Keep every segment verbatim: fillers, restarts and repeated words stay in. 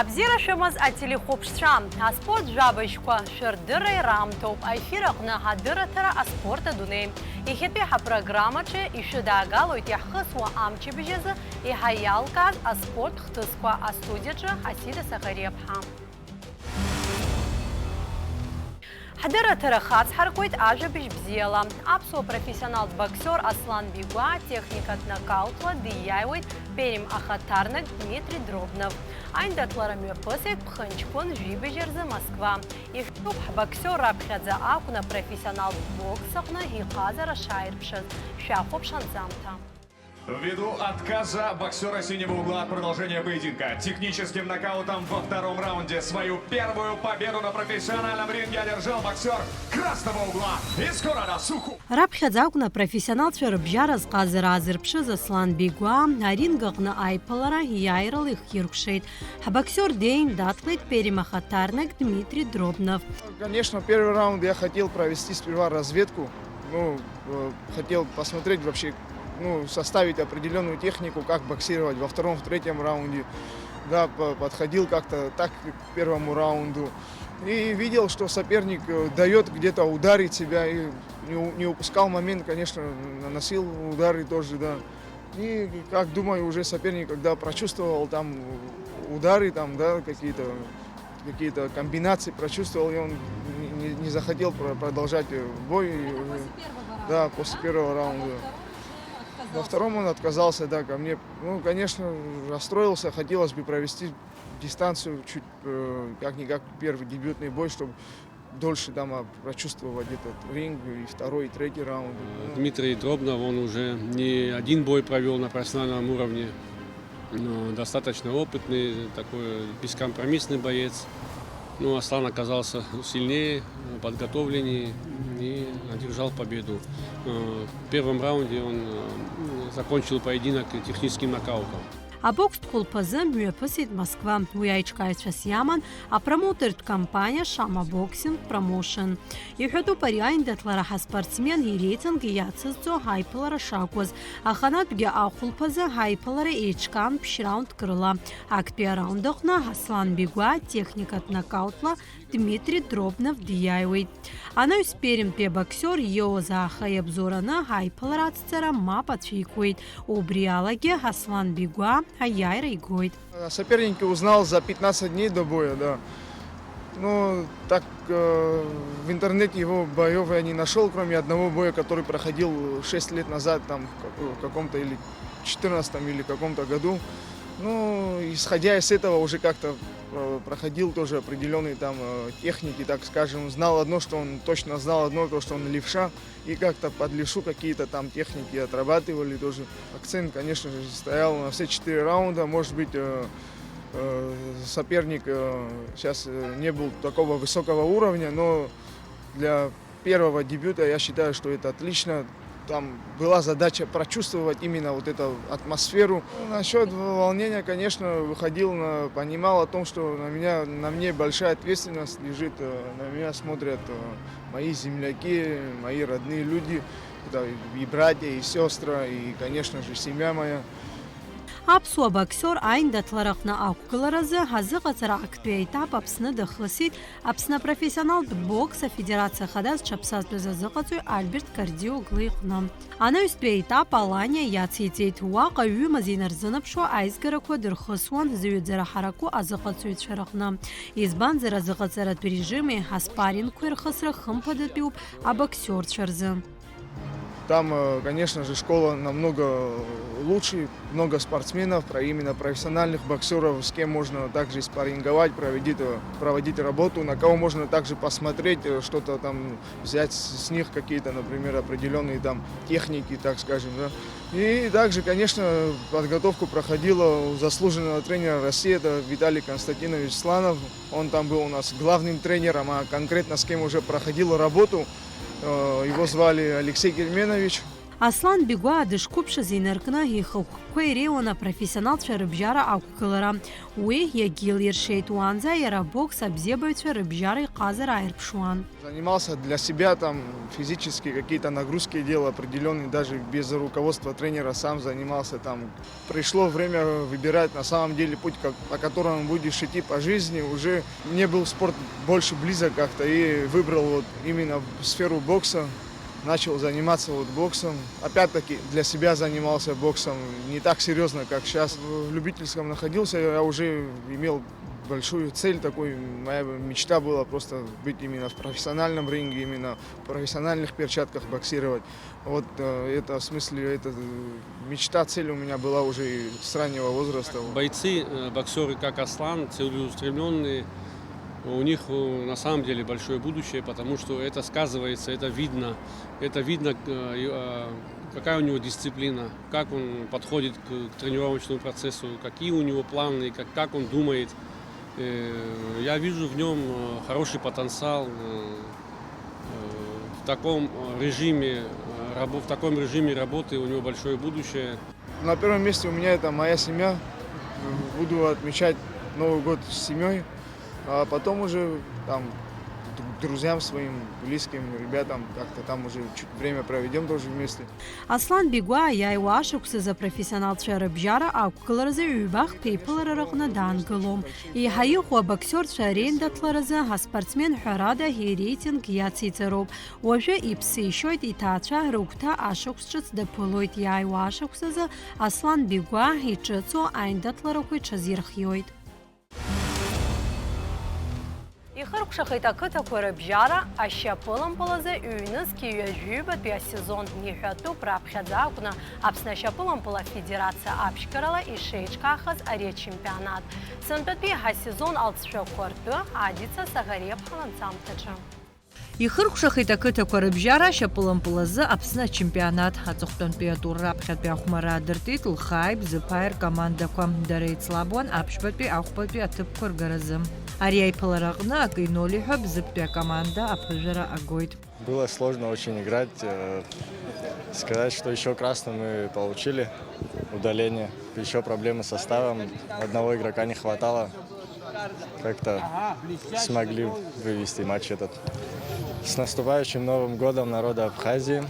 Абзиара шәымаз ателехәаԥшцәа, аспорт жәабжьқәа шәырдырра ираамҭоуп. Аефир аҟны адырраҭара аспорт адунеи. Иахьатәи ҳапрограммаҿы ишәыдаагалоит иаҳхысуа амчыбжь азы еиҳа иалкааз аспорт хҭысқәа. Астудиаҿы Асида Сахариаԥҳа. Ҳдырраҭара хацҳаркуеит ажәабжь бзиала. Аԥсуа профессионалтә боксиор Аслан Бигәаа техникатә нокаутла дииааиуеит Перим ахаҭарнак Дмитри Дробнов. Аиндаҭлара мҩаԥысит ԥхынҷкәын жәибжь рзы Москва. Иҳәатәуп, ҳбоксиор раԥхьаӡа акәны апрофессионалтә бокс аҟны иҟазара шааирԥшыз. Шәахәаԥш анҵамҭа. Ввиду отказа боксера синего угла от продолжения поединка техническим нокаутом во втором раунде свою первую победу на профессиональном ринге одержал боксер красного угла из города Сухум. Раԥхьаӡа акәны апрофессионалцәа рыбжьара зҟазара аазырԥшыз Аслан Бигәаа аринг аҟны аиԥылара иааирала ихиркәшеит. Ҳбоксиор деин даҭлеит Перим ахаҭарнак Дмитрий Дробнов. Конечно, первый раунд я хотел провести сперва разведку. Ну, э, хотел посмотреть вообще, ну, составить определённую технику, как боксировать во втором, в третьем раунде. Да, по- подходил как-то так к первому раунду. И видел, что соперник э, даёт где-то ударить себя и не, у- не упускал момент, конечно, наносил удары тоже, да. И, как думаю, уже соперник, когда прочувствовал там удары, там, да, какие-то какие-то комбинации прочувствовал, и он не, не- не захотел про- продолжать э, бой. И Это уже- после первого раунда. Да, после первого А во раунда. Втором уже отказался. Во втором он отказался, да, ко мне. Ну, конечно, расстроился, хотелось бы провести дистанцию чуть, э, как-никак первый дебютный бой, чтобы дольше там а, прочувствовать этот ринг, и второй, и третий раунд. Ну, Дмитрий Дробнов, он уже не один бой провёл на профессиональном уровне. Ну, достаточно опытный, такой бескомпромиссный боец. Ну, Аслан оказался сильнее, подготовленнее и одержал победу. Э, В первом раунде он э, закончил поединок техническим нокаутом. Абокстә хәылԥазы мҩаԥысит Москва. Уи аиҿкааҩцәас иаман апромоутертә компаниа Шама Боксинг Промоушен. Иҳәатәуп ари аиндаҭлара ҳаспортсмен иреитинг иацызҵо аиԥылара шакәыз. Аханатәгьы ахәылԥазы аиԥылара еиҿкаан ԥшь раундк рыла. Актәи араунд аҟны Аслан Бигәаа техникатә нокаутла Дмитри Дробнов диааиуеит. Анаҩс Пермтәи абоксиор Иоз Аахеи абзоураны аиԥылара ацҵара мап ацәикуеит. Убри алагьы Аслан Бигәаа аиааира игоит. О сопернике узнал за пятнадцать дней до боя, да. Ну, так э, в интернете его боев я не нашел, кроме одного боя, который проходил шесть лет назад, там, в как- в каком-то или четырнадцатом или каком-то году. Ну, исходя из этого, уже как-то э, проходил тоже определенные там э, техники, так скажем. Знал одно, что он точно знал одно, то, что он левша, и как-то под левшу какие-то там техники отрабатывали тоже. Акцент, конечно же, стоял на все четыре раунда. Может быть, э, э, соперник э, сейчас э, не был такого высокого уровня, но для первого дебюта я считаю, что это отлично. Там была задача прочувствовать именно вот эту атмосферу. Насчет волнения, конечно, выходил, на, понимал о том, что на меня, на мне большая ответственность лежит, э, на меня смотрят э, мои земляки, мои родные люди, это и братья, и сестры, и, конечно же, семья моя. Аԥсуа боксиор аиндаҭлараҟны ақәгыларазы азыҟаҵара актәи аетап Аԥсны дахысит Аԥсны апрофессионалтә бокс афедерациа хада зҽаԥсазтәыз азыҟаҵаҩ Альберт Кардиоглы иҟны. Анаҩстәи аетап Аланиа иациҵеит, уаҟа ҩымыз инарзынаԥшуа аизгарақәа дырхысуан зыҩаӡара ҳараку азыҟаҵаҩцәа рыҟны. Избанзар, азыҟаҵаратә режими аспаррингқәеи рхысра хымԥадатәиуп абоксиорцәа рзы. Там, э, конечно же, школа намного лучше, много спортсменов, про- именно профессиональных боксеров, с кем можно также спарринговать, проводить, э, проводить работу, на кого можно также посмотреть, э, что-то там взять с с них, какие-то, например, определенные там техники, так скажем, да. И также, конечно, подготовку проходила у заслуженного тренера России, это Виталий Константинович Сланов. Он там был у нас главным тренером, а конкретно с кем уже проходил работу, э, его звали Алексей Гельменович. Аслан Бигәаа дышқәыԥшыз инаркны, ихықәкқәа иреиуан апрофессионалцәа рыбжьара ақәгылара. Уи иагьилиршеит, уаанӡа иара абокс абзиабаҩцәа рыбжьара иҟазара ааирԥшуан. Занимался для себя, там физические какие-то нагрузки делал определённые, даже без руководства тренера сам занимался там. Пришло время выбирать на самом деле путь, как, по которому будешь идти по жизни. Уже мне был спорт больше близок как-то и выбрал вот именно сферу бокса. Начал заниматься вот боксом. Опять-таки для себя занимался боксом, не так серьёзно, как сейчас. В любительском находился, я уже имел большую цель такой. Моя мечта была просто быть именно в профессиональном ринге, именно в профессиональных перчатках боксировать. Вот, э, это, в смысле, это, э, мечта, цель у меня была уже и с раннего возраста. Бойцы, э, боксёры, как Аслан, целеустремлённые, у них, э, на самом деле большое будущее, потому что это сказывается, это видно, это видно, э, и, э, какая у него дисциплина, как он подходит к, к тренировочному процессу, какие у него планы, как, как он думает. Э, я вижу в нём, э, хороший потенциал, э, э, в таком, э, режиме, э, рабо-, в таком режиме работы у него большое будущее. На первом месте у меня это моя семья. Буду отмечать Новый год с семьёй, а потом уже там д-, друзьям своим, близким, ребятам как-то там уже чуть время проведём тоже вместе. Аслан Бигәаа иааиуа ашықәсазы апрофессионалцәа рыбжьара ақәгыларазы ҩба-хԥа еиԥылара рыҟны даангылом. Еиҳа иӷәӷәа абоксиорцәа реиндаҭларазы аспортсмен ҳәарада иреитинг иациҵароуп. Уажәы иԥсы ишьоит иҭаацәа рыгәҭа ашықәс ҿыц даԥылоит, иааиуа ашықәсазы Аслан Бигәаа иҿыцу аиндаҭларақәа иҽазирхиоит. Ихыркәшахеит ақыҭақәа рыбжьара ашьапылампыл азы ҩнызқьи ҩажәи ҩбатәи асезон. Иҳәатәуп раԥхьаӡа акәны Аԥсны ашьапылампыл афедерациа аԥшьгарала ишеиҿкаахаз ари ачемпионат. Сынтәатәи ҳасезон алҵшәақәа ртәы Адица Саӷариаԥҳа ланҵамҭаҿы. Ихыркәшахеит ақыҭақәа рыбжьара ашьапылампыл азы Аԥсны ачемпионат. Аҵыхәтәантәи атур раԥхьатәи ахәмарра аадыртит Лхааи Бзыԥааи ркомандақәа. Дара еицлабуан аԥшьбатәи ахәбатәи аҭыԥқәа ргаразы. Ари аиԥылара аҟны акы-ноли ҳәа Бзыԥтәи акоманда аԥыжәара агоит. Было сложно очень играть. Э, сказать, что ещё красную мы получили, удаление. Ещё проблемы с составом. Одного игрока не хватало. Как-то смогли вывести матч этот. С наступающим Новым годом, народа Абхазии!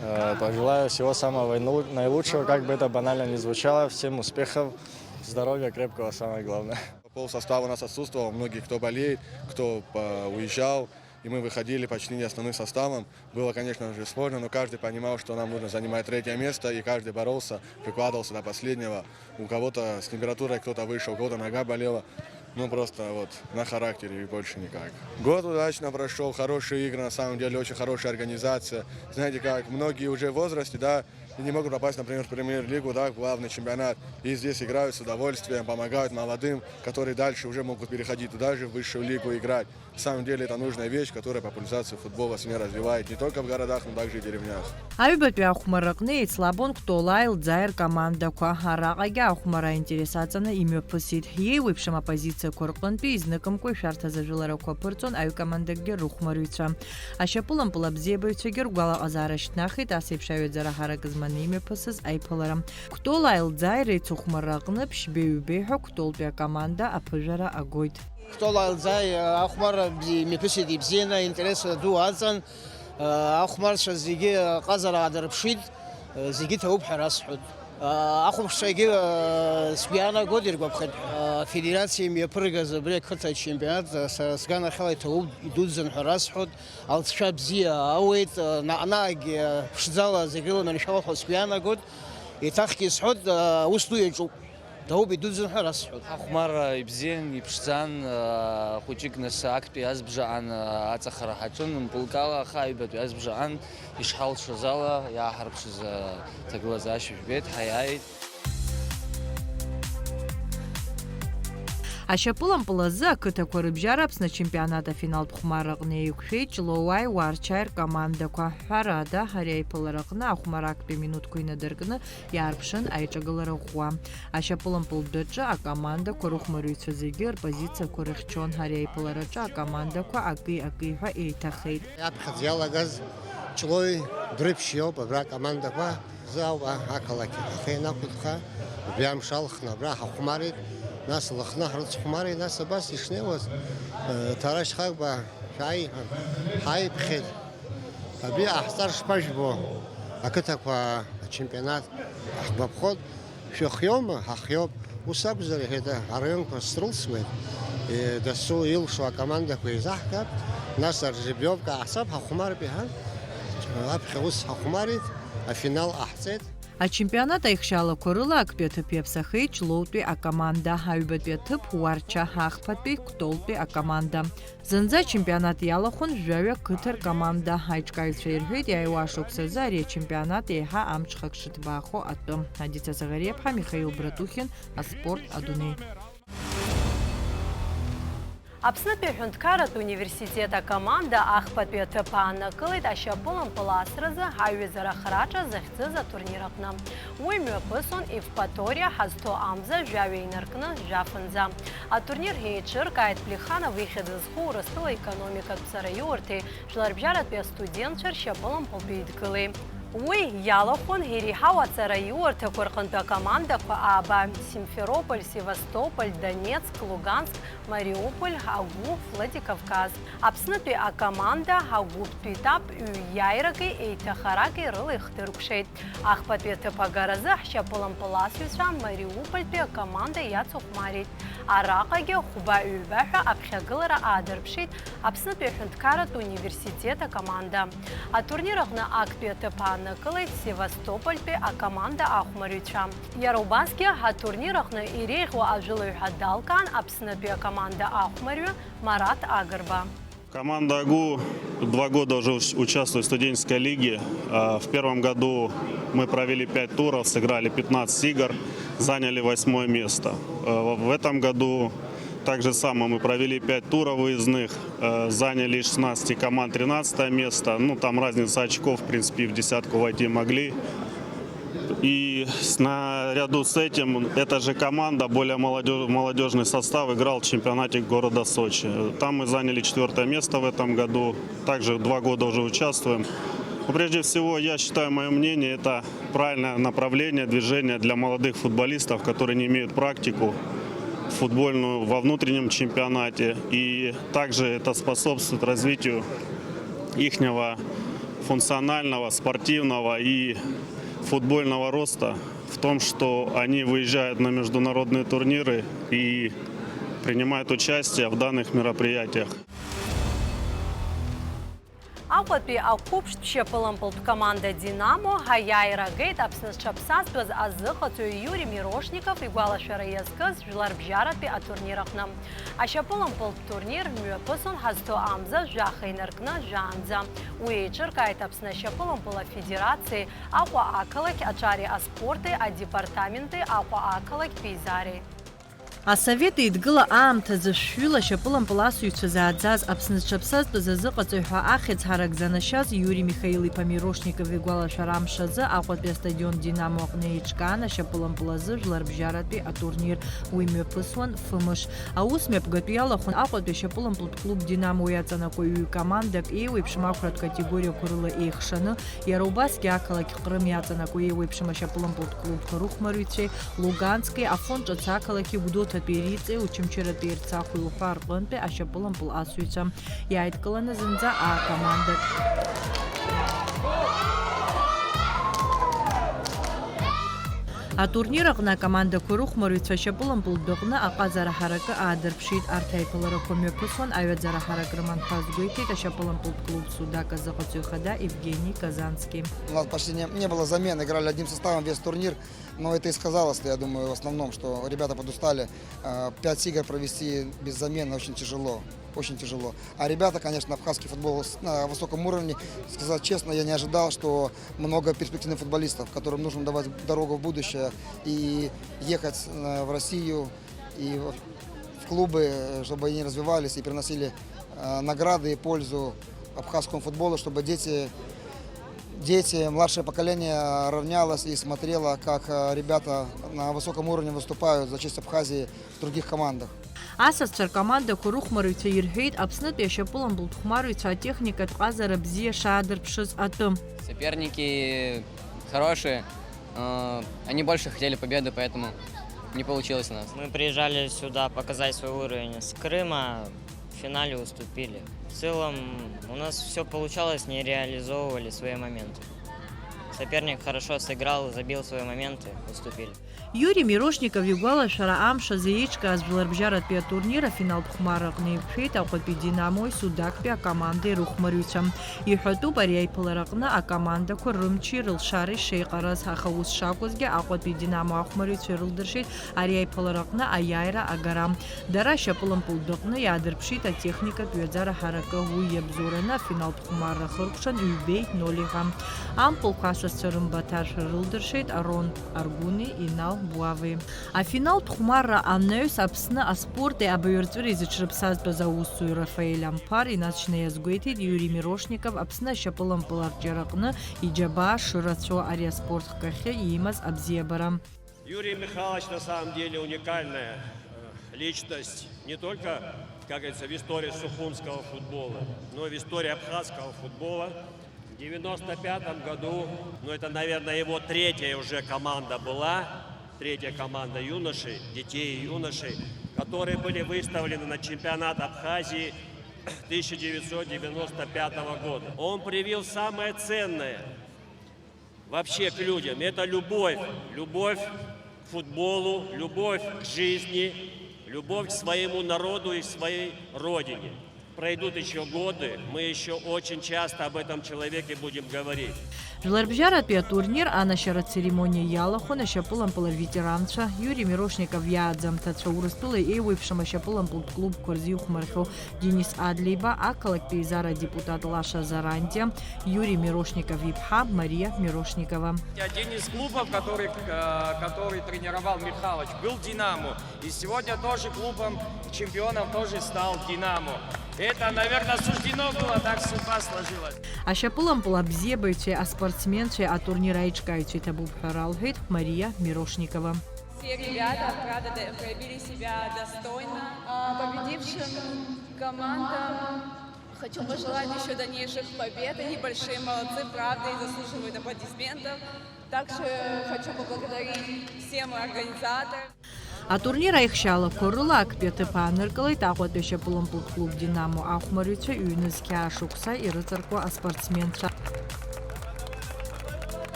Э, пожелаю всего самого наилу-, наилучшего, как бы это банально ни звучало, всем успехов, здоровья крепкого, самое главное. Пол состава у нас отсутствовал, многие, кто болеет, кто, э, уезжал, и мы выходили почти не основным составом. Было, конечно же, сложно, но каждый понимал, что нам нужно занимать третье место, и каждый боролся, прикладывался до последнего. У кого-то с температурой кто-то вышел, у кого-то нога болела. Ну, просто вот на характере и больше никак. Год удачно прошёл, хорошие игры, на самом деле, очень хорошая организация. Знаете как, многие уже в возрасте, да, и не могут попасть, например, в премьер-лигу, да, в главный чемпионат. И здесь играют с удовольствием, помогают молодым, которые дальше уже могут переходить туда же, в высшую лигу играть. На самом деле это нужная вещь, которая популяризацию футбола в семье развивает не только в городах, но также и в деревнях. Аҩбатәи ахәмарраҟны еицлабон Кәтолааи Лӡааи ркомандақәа. Араҟагьы ахәмарра аинтерес аҵаны имҩаԥысит. Еиуеиԥшым апозициақәа рҟынтәи изныкымкәа ишәарҭаз ажәыларақәа аԥырҵон аҩкомандакгьы рыхәмарҩцәа. Ашьапылампыл абзиабаҩцәагьы ргәалаҟазаара шьҭнахит ас еиԥш аҩаӡара ҳарак зманы имҩаԥысыз аиԥылара. Кәтолааи Лӡааи реицыхәмарра аҟны ԥшьбеи-ҩбеи ҳәа Кәтолтәи акоманда аԥыжәара агоит. Кәтолааи Лӡааи ахәмарра бзи-, мҩаԥысит ибзианы, аинтерес ду аҵан, ахәмарцәа зегьы аҟазара аадырԥшит, зегьы ҭабуп ҳәа расҳәоит. Ахәаԥшцәагьы сгәы иаанагоит, иргәаԥхеит. Афедерациа имҩаԥыргаз абри ақыҭа ачемпионат сара сганахьала иҭабуп, идуӡӡан ҳәа расҳәоит. Алҵшәа бзиа ауеит, наҟ-наҟгьы ԥшӡала зегьы рыламаншәалахо сгәы иаанагоит. Еиҭахгьы исҳәоит, аус ду иаҿуп. Дауп идуӡӡан ҳәа расҳәоит. Ахәмарра ибзиан, иԥшӡан, хәыҷык нас актәи азбжаҟан аҵахара ҳаҿын, мпылкала, аха аҩбатәи азбжаҟан ишҳалшоз ала иааҳарԥшыз аҭагылазаашьа жәбеит, ҳаиааит. Ашьапылампыл азы ақыҭақәа рыбжьара Аԥсны ачемпионат афиналтә хәмарраҟны еиқәшәеит Ҷлоуааи Уарчааи ркомандақәа. Ҳәарада, ари аиԥылараҟны ахәмарра актәи аминуҭқәа инадыркны иаарԥшын аиҿагылара ӷәӷәа. Ашьапылампыл дәаҿы акомандақәа рыхәмарҩцәа зегьы рпозициақәа рыхьчон, ари аиԥылараҿы акомандақәа аки-аки ҳәа еиҭахеит. Аԥхьаӡа иалагаз Ҷлои Дрыԥшь иоуп абра акомандақәа рзы ауп, а, ақалақь ахы ианақәыҭха, убри амш алхны абра ҳахәмарит, нас Лыхны ҳрыцхәмарит, нас абас ишнеиуаз, э, Ҭарашь Хагба шәааи иҳәан, ҳаиԥхьеит. Абри ҟаҳҵар шԥажәбо, ақыҭақәа ачемпионат ҳгәаԥхоит. Шәыхиоума? Ҳахиоуп. Ус акәзар, иҳәеит, араионқәа срылсуеит. Е, дасу илшо акомандақәа еизаҳгап, нас аржебиовка ааҳцап, ҳахәмарп иҳәан, аԥхьа ус ҳахәмарит, афинал ҟаҳҵеит. Ачемпионат аихшьаалақәа рыла актәи аҭыԥ иаԥсахеит Ҷлоутәи акоманда, аҩбатәи аҭыԥ Уарча, ахԥатәи Кәтолтәи акоманда. Зынӡа ачемпионат иалахәын жәаҩа қыҭа ркоманда. Аиҿкааҩцәа ирҳәеит, иааиуа ашықәсазы ари ачемпионат еиҳа амҽхак шыҭбаахо атәы. Адица Загариаԥҳа, Михаил Братухин, аспорт адунеи. Аԥснытәи аҳәынҭқарратә университет акоманда ахԥатәи аҭыԥ ааннакылеит ашьапылампыл асразы аҩызара ахраҿа захьӡыз атурнир аҟны. Уи мҩаԥысуан Евпаториа ҳазҭо амза жәаҩа инаркны жәафынӡа. Атурнир еиҿыркааит Плеханов ихьӡ зху Урыстәыла економикатә ҵараиурҭеи Жәларбжьаратәи астудентцәа ршьапылампылтәи еидгылеи. Уи иалахәын иреиҳау аҵараиурҭақәа рҟынтә акомандақәа ааба, Симферополь, Севастополь, Донецк, Луганск, Мариуполь, Агәы, Владикавказ. Аԥснытәи акоманда агәыԥтәи етап ҩ-иааираки еиҭахараки рыла ихдыркәшеит. Ахԥатәи аҭыԥ агаразы ҳшьапылампыласҩцәа Мариупольтәи акоманда иацыхәмарит. Араҟагьы хәба-ҩба ҳәа аԥхьагылара аадырԥшит Аԥснытәи аҳәынҭқарратә университет акоманда. Атурнир аҟны актәи аҭыԥ ааннакылеит Севастопольтәи акоманда ахәмарҩцәа. Иара убасгьы атурнир аҟны иреиӷьу ажәылаҩ ҳәа далкаан Аԥснытәи акоманда ахәмарҩы Марат Агрба. Команда Агу два года уже уч-, участвует в студенческой лиге. А, в первом году мы провели пять туров, сыграли пятнадцать игр, заняли восьмое место. Э, в этом году так же самое, мы провели пять туров выездных, э, заняли из шестнадцати команд тринадцатое место. Ну, там разница очков, в принципе, в десятку войти могли. И с-, наряду с этим эта же команда, более молодёж-, молодёжный состав, играл в чемпионате города Сочи. Там мы заняли четвёртое место в этом году. Также два года уже участвуем. Но прежде всего, я считаю, моё мнение, это правильное направление движения для молодых футболистов, которые не имеют практику футбольную во внутреннем чемпионате. И также это способствует развитию ихнего функционального, спортивного и футбольного роста в том, что они выезжают на международные турниры и принимают участие в данных мероприятиях. Аҟәатәи ақәыԥштә шьапылампылтә команда Динамо аиааира агеит Аԥсны зҽаԥсазтәыз азыҟаҵаҩ Иури Мирошников игәалашәара иазкыз жәларбжьаратәи атурнир аҟны. Ашьапылампылтә турнир мҩаԥысон ҳазҭо амза жәаха инаркны жәаанӡа. Уи еиҿыркааит Аԥсны ашьапылампыл афедерациеи Аҟәа ақалақь аҿари аспорти адепартаменти Аҟәа ақалақь Пеизареи. Асовет Еидгыла аамҭазы шәҩыла ашьапылампыл асыҩцәа зааӡаз, Аԥсны зҽаԥсазтәыз азыҟаҵаҩ ҳәа ахьӡ ҳарак занашьаз Иури Михаил-иԥа Мирошников игәалашәара амш азы Аҟәатәи астадион Динамо аҟны еиҿкаан ашьапылампыл азы жәларбжьаратәи атурнир. Уи мҩаԥысуан фымш. Аус мҩаԥгатәы иалахәын Аҟәатәи ашьапылампылтә клуб Динамо иаҵанакуа ҩ-командак еиуеиԥшым ахәратә категориақәа рыла еихшаны, иара убасгьы ақалақь Ҟрым иаҵанакуа еиуеиԥшым ашьапылампылтә клубқәа рыхәмарҩцәеи Лугански, Афон ҿыц ақалақьи Гәдоуҭатәи Риҵеи, Очамчыратәи Ерцахәи уҳәа рҟынтәи ашьапылампыл асыҩцәа иааидкыланы зынӡа аа-командак. Атурнир аҟны акомандақәа рыхәмарҩцәа ашьапылампылтә аҟны аҟазара ҳаракы аадырԥшит. Арҭ аиԥыларақәа мҩаԥысуан аҩаӡара ҳарак рыман ҳәа азгәеиҭеит ашьапылампылтә клуб Судак азыҟаҵаҩ хада Евгений Казански. У нас почти не, не было замен, играли одним составом весь турнир, но это и сказалось, я думаю, в основном, что ребята подустали. Э, пять игр провести без замены очень тяжело, очень тяжело. А ребята, конечно, абхазский футбол с-, на высоком уровне, сказать честно, я не ожидал, что много перспективных футболистов, которым нужно давать дорогу в будущее и ехать, э, в Россию и в, в клубы, э, чтобы они развивались и приносили, э, награды и пользу абхазскому футболу, чтобы дети Дети, младшее поколение равнялось и смотрело, как э, ребята на высоком уровне выступают за честь Абхазии в других командах. Асасцәа ркомандақәа рыхәмарыҩцәа ирҳәеит Аԥснытәи ашьапылампылтә хәмарыҩцәа атехникатә ҟазара бзиа шаадырԥшыз атәы. Соперники хорошие, э, они больше хотели победы, поэтому не получилось у нас. Мы приезжали сюда показать свой уровень с Крыма, в финале уступили. В целом у нас все получалось, не реализовывали свои моменты. Соперник хорошо сыграл, забил свои моменты, уступили. Иури Мирошников игәалашәара амш азы еиҿкааз жәларбжьаратәи атурнир афиналтә хәмарра аҟны иқәшәеит Аҟәатәи Динамои Судактәи акомандеи рыхәмарыҩцәа. Иҳәатәуп ари аиԥылара аҟны акомандақәа рымчи рылшареи шеиҟараз, аха ус шакәызгьы Аҟәатәи Динамо ахәмарыҩцәа ирылдыршеит ари аиԥылара аҟны аиааира агара. Дара ашьапылампылтә дәаҟны иаадырԥшит атехникатә ҩаӡара ҳаракы, уи иабзоураны афиналтә хәмарра хыркәшан ҩбеи нолиҟа. Ампылқәа асасцәа рымбаҭашәа рылдыршеит Арон Аргәыни Инал Буави. Афиналтә хәмарра анаҩс Аԥсны аспорти абаҩрҵәыреи зыҽрыԥсазтәыз аусзуҩ Рафаель Амԥар инаҵшьны иазгәеиҭеит Иури Мирошников Аԥсны ашьапылампыл арҿиараҟны иџьабаа шырацәоу ари аспорт хкахьы иимаз абзиабара. Юрий Михайлович на самом деле уникальная э, личность не только, как говорится, в истории сухумского футбола, но и в истории абхазского футбола. В девяносто пятом году, ну это, наверное, его третья уже команда была, третья команда юношей, детей и юношей, которые были выставлены на чемпионат Абхазии тысяча девятьсот девяносто пятого года. Он привил самое ценное вообще к людям. Это любовь, любовь к футболу, любовь к жизни, любовь к своему народу и своей родине. Пройдут еще годы, мы еще очень часто об этом человеке будем говорить. Жәларбжьаратәи атурнир анашьара церемониа иалахәын ашьапылампыл аветеранцәа, Иури Мирошников иааӡамҭацәа, Урыстәыла еиуеиԥшым ашьапылампылтә клубқәа рзиухәмархьоу Денис Адлеиба, ақалақьтә еизара адепутат Лаша Зарандиа, Иури Мирошников иԥҳа Мариа Мирошникова. Один из клубов, который, э, который тренировал Михалыч, был «Динамо». И сегодня тоже клубом чемпионов тоже стал «Динамо». Это, наверное, суждено было, так судьба сложилась. Ашьапылампыл абзиабаҩцәеи аспортсменцәеи атурнир аиҿкааҩцәеи ҭабуп ҳәа ралҳәеит Мариа Мирошникова. Все ребята, правда, д- проявили себя достойно. А, победившим командам хочу пожелать еще дальнейших побед. Они большие молодцы, правда, и заслуживают аплодисментов. Также хочу поблагодарить всем организаторам. Атурнир аихшьалақәа рыла актәи аҭыԥ ааныркылеит Аҟәатәи ашьапылампылтә клуб Динамо ахәмарҩцәа ҩнызқь аашықәса ирыҵаркуа аспортсменцәа.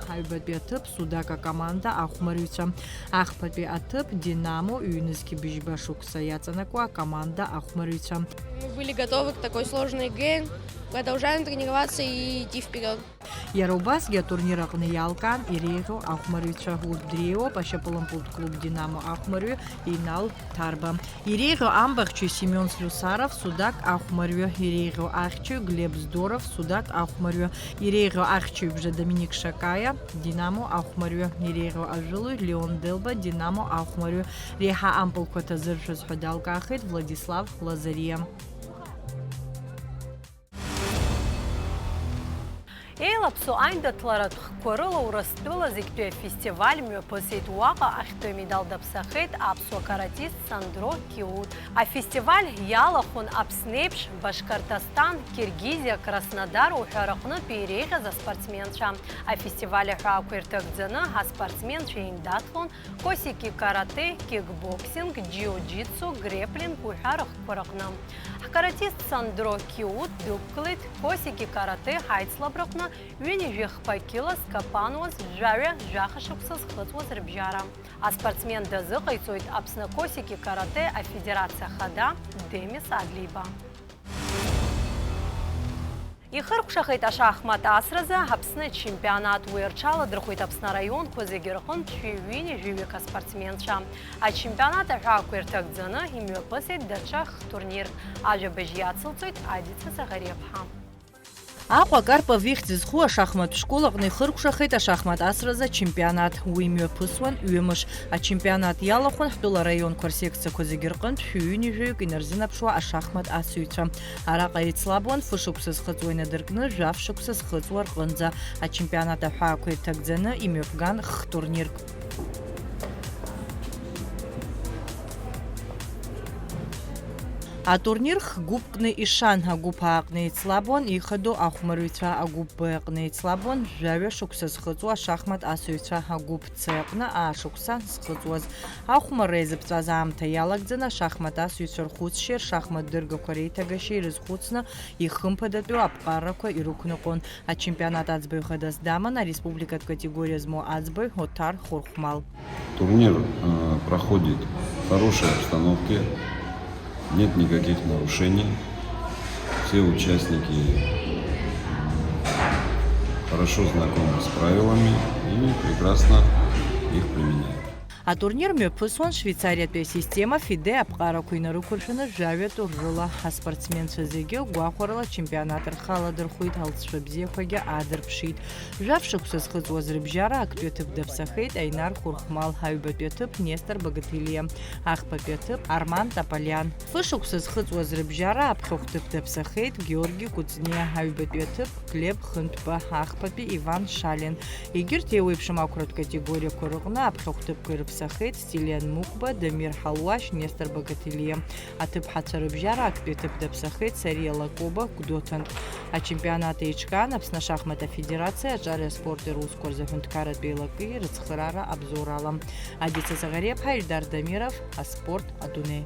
Аҩбатәи аҭыԥ Судак акоманда ахәмарҩцәа, ахԥатәи аҭыԥ Динамо ҩнызқь быжьба шықәса иаҵанакуа акоманда ахәмарҩцәа. Мы были готовы к такой сложной игре. Продолжаем тренироваться и идти вперед. Иара убасгьы атурнир аҟны иалкаан иреиӷьу ахәмарҩцәа. Урҭ дреиуоуп ашьапылампылтә клуб Динамо ахәмарҩы Инал Ҭарба. Иреиӷьу амбахьчаҩ Семион Слюсаров, Судак ахәмарҩы, иреиӷьу ахьчаҩ Глеб Здоров, Судак ахәмарҩы, иреиӷьу ахьчаҩбжа Доминик Шакаиа, Динамо ахәмарҩы, иреиӷьу ажәылаҩ Леон Делба, Динамо ахәмарҩы. Реиҳа ампылқәа ҭазыршәыз ҳәа далкаахеит Владислав Лазариа. Еилаԥсоу аиндаҭларатә хкқәа рыла Урыстәыла зегьтәи афестиваль мҩаԥысит. Уаҟа ахьтәы амедал даԥсахеит аԥсуа каратист Сандро Киут. Афестиваль иалахәын Аԥсны еиԥш Башкортостан, Киргизиа, Краснодар уҳәа рыҟнытә иреиӷьыз аспортсменцәа. Афестиваль аҳәаақәа ирҭагӡаны аспортсменцәа еиндаҭлон косики каратэ, кикбоксинг, џиу-џитсу, греплинг уҳәа рыхкқәа рыҟны. Ҳкаратист Сандро Киут дықәгылеит косики каратэ ҳаицлабраҟны ҩынҩажәи хԥа кьыла зкапануаз жәаҩа жәаха шықәса зхыҵуаз рыбжьара. Аспортсмен дазыҟаиҵоит Аԥсны косики каратэ афедерациа ахада Демис Адлеиба. Ихыркәшахеит ашахмат асразы Аԥсны ачемпионат. Уи рҽаладырхәит Аԥсны араионқәа зегьы рҟынтә шәи ҩынҩажәи ҩык аспортсменцәа. Ачемпионат аҳәаақәа ирҭагӡаны имҩаԥысит даҽа хтурнирк. Ажәабжь иацылҵоит Адица Заӷариаԥҳа. Аҟәа Карпов ихьӡ зху ашахматә школ аҟны ихыркәшахеит ашахмат асразы ачемпионат. Уи мҩаԥысуан ҩымш. Ачемпионат иалахәын ҳтәыла араионқәа рсекциақәа зегьы рҟынтә шәи ҩынҩажәаҩык инарзынаԥшуа ашахмат асыҩцәа. Араҟа еицлабуан фышықәса зхыҵуа инадыркны жәаф шықәса зхыҵуа рҟынӡа. Ачемпионат аҳәаақәа ирҭагӡаны имҩаԥган х-турнирк. Атурнир х-гәыԥкны ишан, агәыԥ ааҟны еицлабуан ихадоу ахәмарыҩцәа, агәыԥ Б аҟны еицлабуан жәаҩа шықәса зхыҵуа ашахмат асыҩцәа, агәыԥ Ц аҟны аа шықәса зхыҵуаз. Ахәмарра иазыԥҵәаз аамҭа иалагӡаны ашахмат асыҩцәа рхәыцшьеи ршахмат дыргақәа реиҭагашьеи ирызхәыцны, ихымԥадатәу аԥҟарақәа ирықәныҟәон. Ачемпионат аӡбаҩ хадас даман ареспубликатә категориа змоу аӡбаҩ Оҭар Хәырхәмал. Турнир, э, проходит в хорошей обстановке, нет никаких нарушений. Все участники хорошо знакомы с правилами и прекрасно их применяют. Атурнир мҩаԥысуан Швеицариатәи асистема фиде аԥҟарақәа инарықәыршәаны жәаҩа туррыла. Аспортсменцәа зегьы гәахәарыла ачемпионат рхы аладырхәит, алҵшәа бзиақәагьы аадырԥшит. Жәаф шықәса зхыҵуаз рыбжьара актәи аҭыԥ даԥсахеит Аинар Хәырхәмал, аҩбатәи аҭыԥ Нестор Багатилиа, ахԥатәи аҭыԥ Арман Таполиан. Фышықәса зхыҵуаз рыбжьара аԥхьахә ҭыԥ даԥсахеит Георги Кәыҵниа, аҩбатәи аҭыԥ Глеб Хынтәба, ахԥатәи Иван Шалин. Егьырҭ еиуеиԥшым ақәратә категориақәа рыҟны аԥхьахә ҭыԥқәа ирыԥсахеит Стилиан Мукба, Дамир Ҳалуашь, Нестор Багатилиа. Аҭыԥҳацәа рыбжьара актәи аҭыԥ даԥсахеит Сариа Лакоба Гәдоуҭантә. Ачемпионат еиҿкаан Аԥсны ашахмат афедерациа аҿари аспорти русқәа рзы аҳәынҭқарратә еилакеи рыцхыраара абзоурала. Адица Заӷариаԥҳа, Ильдар Дамиров, аспорт адунеи.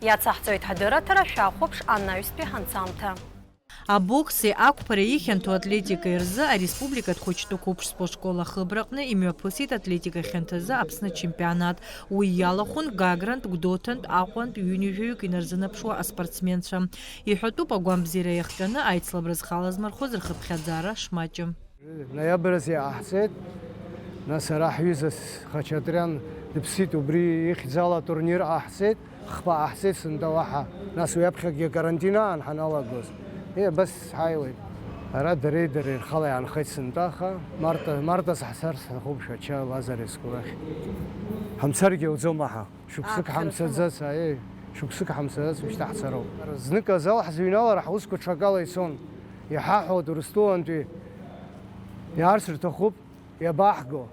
Иацаҳҵоит ҳадырраҭара, шәахәаԥш анаҩстәи ҳанҵамҭа. Абокси ақәԥареи ихьанҭоу атлетикеи рзы ареспубликатә хәыҷтәы қәыԥш спортшкол ахыбраҟны имҩаԥысит атлетика хьанҭазы Аԥсны ачемпионат. Уи иалахәын Гагрантә, Гәдоуҭантә, Аҟәантә ҩынҩажәаҩык инарзынаԥшуа аспортсменцәа. Иҳәатәуп агәамбзиара иахҟьаны аицлабра зхалазмырхәыз рхыԥхьаӡара шмаҷым. Ноиабр азы иҟаҳҵеит, нас ара ҳҩыза Хачатриан дыԥсит, убри ихьӡала атурнир ҟаҳҵеит, хԥа ҟаҳҵеит сынтәа уаҳа, нас уи аԥхьагьы акарантин аан ҳаналагоз. Е, абас ҳаиуеит. Ара дареи дареи рхала иаанхеит сынтәа, аха Марта, Марта саҳцар сҭахуп Шәача Лазаревск рахь. Ҳамцаргьы ауӡом аҳа. Шықәсык ҳамцаӡац, аиеи, шықәсык ҳамцаӡац, уажәшьҭа ҳцароуп. Знык азал ҳзыҩналар, ҳусқәа ҽакала ицон. Иҳаҳәоит Урыстәылантәи иаарц рҭахуп, иабаҳго?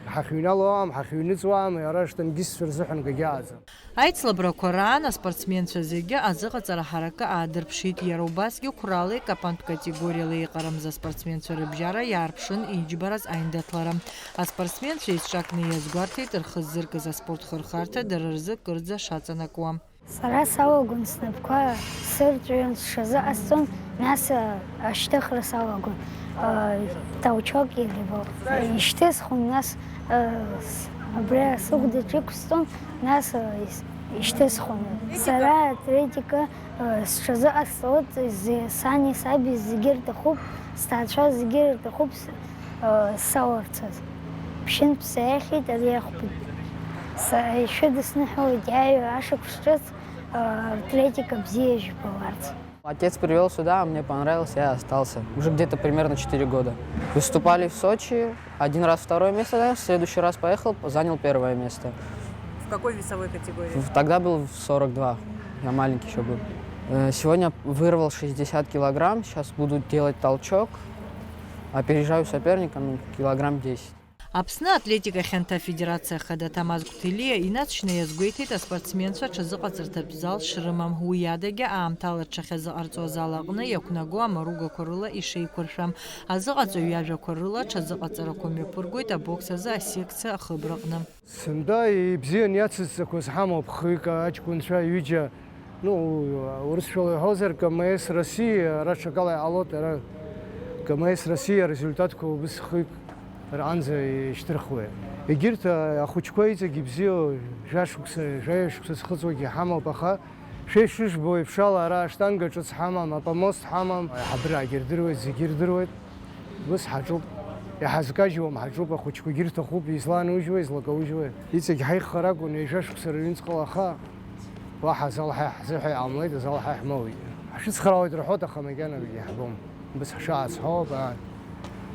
Ҳахьыҩнало аҟам, ҳахьыҩныҵуа аҟам, ара штангистцәа рзыҳәан акгьы ааӡам. Аицлабрақәа раан аспортсменцәа зегьы азыҟаҵара ҳаракы аадырԥшит, иара убасгьы қәралеи капантә категориалеи еиҟарамза аспортсменцәа рыбжьара иаарԥшын иџьбараз аиндаҭлара. Аспортсменцәа еизҿакны иазгәарҭеит рхы ззыркыз аспорт хырхарҭа дара рзы кырӡа шаҵанакуа. Сара салагон снапқәа сырҵәион, сҽазыҟасҵон, нас, а, ашьҭыхра салагон, а, толчок или вал. Ишьҭысхуан, нас, а, с-, абри сыхәдаҿ иқәсҵон, нас, а, ис-, ишьҭысхуан. Сара атлетика, а, сҽазыҟасҵоит, зе-, сани саби зегьы рҭахуп, сҭаацәа зегьы рҭахуп, с-, а, саларцаз. Ԥшьынтә саиахьеит ари ахәба. Са-, ишәыдысныҳәалоит иааиуа ашықәс ҿыц. Атлетика бзиа жәбаларц. Отец привёл сюда, мне понравилось, я остался. Уже где-то примерно четыре года. Выступали в Сочи, один раз второе место занял, в следующий раз поехал, занял первое место. В какой весовой категории? В-, тогда был в сорок два, я маленький ещё был. Э, сегодня вырвал шестьдесят килограмм, сейчас буду делать толчок, опережаю соперника, ну, килограмм десять. Аԥсны атлетика хьанҭа афедерациа ахада Ҭамаз Гәҭелиа инаҵшьны иазгәеиҭеит аспортсменцәа аҽазыҟаҵарҭатә зал шрымам, уи адагьы аамҭала рҽахьазыҟарҵо азал аҟны иақәнаго амаругақәа рыла ишеиқәыршәам. Азыҟаҵаҩ иажәақәа рыла, аҽазыҟаҵарақәа мҩаԥыргоит абокс азы асекциа ахыбраҟны. Сынтәа ибзиан иацызҵақәаз ҳамоуп, хҩык аҷкәынцәа ҩыџьа, ну, урысшәала иҳәозар, К М С России, ара ҽакала иҟалоит, ара К М С России арезультатқәа убыс хҩык рҟынӡа ишьҭырхуеит. Егьырҭ, а, ахәыҷқәа иҵегь ибзиоу, жәа шықәса, жәаҩа шықәса зхыҵуагьы ҳамоуп, аха шәа ишыжәбо еиԥш ала, ара аштанга ҿыц ҳамам, апомост ҳамам, аиҳабыраагьы ирдыруеит, зегьы ирдыруеит. Ус ҳаҿуп. Иҳазкажьуам, ҳаҿуп, ахәыҷқәагьы ирҭахуп, излаанужьуеи, излакаужьуеи. Иҵегь ҳаиӷьхар акәын, ҩажәа шықәса рыҩнуҵҟала, аха Уаҳа залҳа ҳзыҳәа иҟамлеит, залҳа ҳмоуит. Ҳшыцхраауеит рҳәоит, аха макьанагьы иаҳбом. Убас ҳшаацҳауп, аа,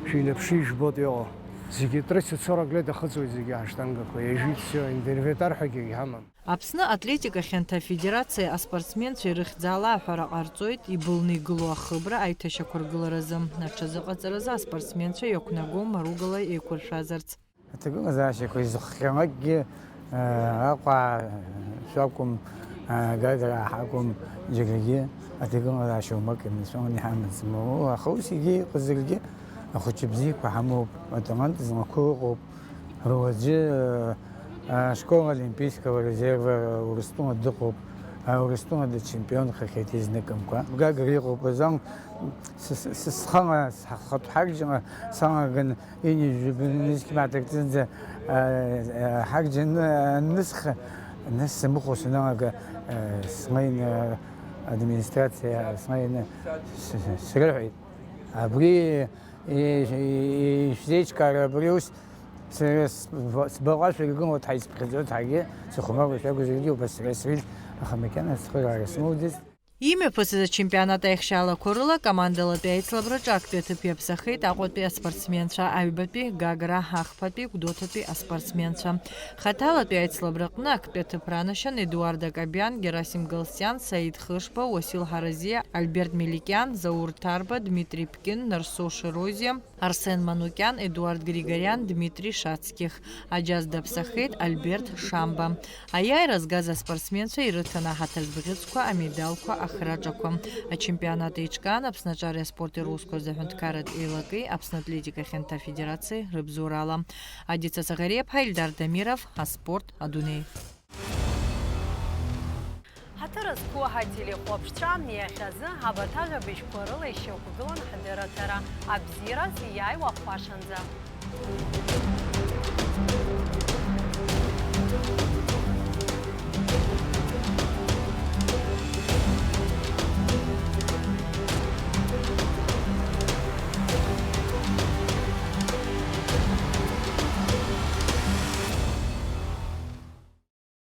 шәинаԥшы ижәбоит иҟоу. Зегьы тридцать сорок лет ахыҵуеит зегьы аштангақәа, иажәит, всё, инвентарь ҳәагьы иҳамам. Аԥсны атлетика хьанҭа афедерациа аспортсменцәа ирыхьӡала аҳәара ҟарҵоит, ибылны игылоу ахыбра аиҭашьақәыргыларазы. Аҽазыҟаҵаразы аспортсменцәа иақәнагоу маругала еиқәыршәазарц. Аҭагылазаашьақәа изыхҟьалакгьы, э, Аҟәа шәакәым, э, Гагра ҳакәым, џьаргьы аҭагылазаашьа умак имҵәуан иҳамаӡам. Аха ус егьа иҟазаргьы, ахәыҷы бзиақәа ҳамоуп, аталант змақәоу ыҟоуп. Руаӡәы, э, ашкол олимпийского резерва Урыстәыла дыҟоуп, э, Урыстәыла дычемпионхахьеит изныкымкәа. Гагра иҟоуп, азал с-, с-, схала, схатә ҳарџьала салаган, ҩынҩажәи жәаба нызқь мааҭ рҿынӡа, э, э, ҳарџьа аны-, анысха, нас сымыхәо саналага, э, смаин, э, администрациа смаин с-, с-, срыҳәеит. Абри, и-, и-, ишәзеиҿкаара абри ус сара сб-, сбаҟа шәыргылоит, ҳаицԥхьаӡоит, ҳаргьы сыхәмаруа шәакәзаргьы убас сара срыжәт, аха макьана ацхыраара смоуӡеит. Имҩаԥысыз ачемпионат аихшьаалақәа рыла командалатәи аицлабраҿы актәи аҭыԥ иаԥсахеит Аҟәатәи аспортсменцәа, аҩбатәи Гагра, ахԥатәи Гәдоуҭатәи аспортсменцәа. Хаҭалатәи аицлабраҟны актәи аҭыԥ ранашьан Едуард Акобиан, Герасим Галстиан, Саид Хышба, Уасил Ҳаразиа, Альберт Меликиан, Заур Ҭарба, Дмитрий Ԥкин, Нарсо Шерозиа, Арсен Манукиан, Едуард Григориан, Дмитрий Шацких. Аџьаз даԥсахеит Альберт Шамба. Аиааира згаз аспортсменцәа ирыҭан аҳаҭыртә бӷьыцқәа, амедалқәа, ахраҿақәа. Ачемпионат еиҿкаан Аԥсны аҿареи аспорти русқәа рзы аҳәынҭқарратә еилакеи Аԥсны атлетика хьанҭа афедерациеи рыбзоурала. Адица Саӷариаԥҳа, Ильдар Дамиров, аспорт адунеи. Ҳаҭыр зқәу ҳателехәаԥшцәа, иахьазы абарҭ ажәабжьқәа рыла ишьақәгылан ҳдырраҭара. Абзиараз иааиуа ҳхәашанӡа.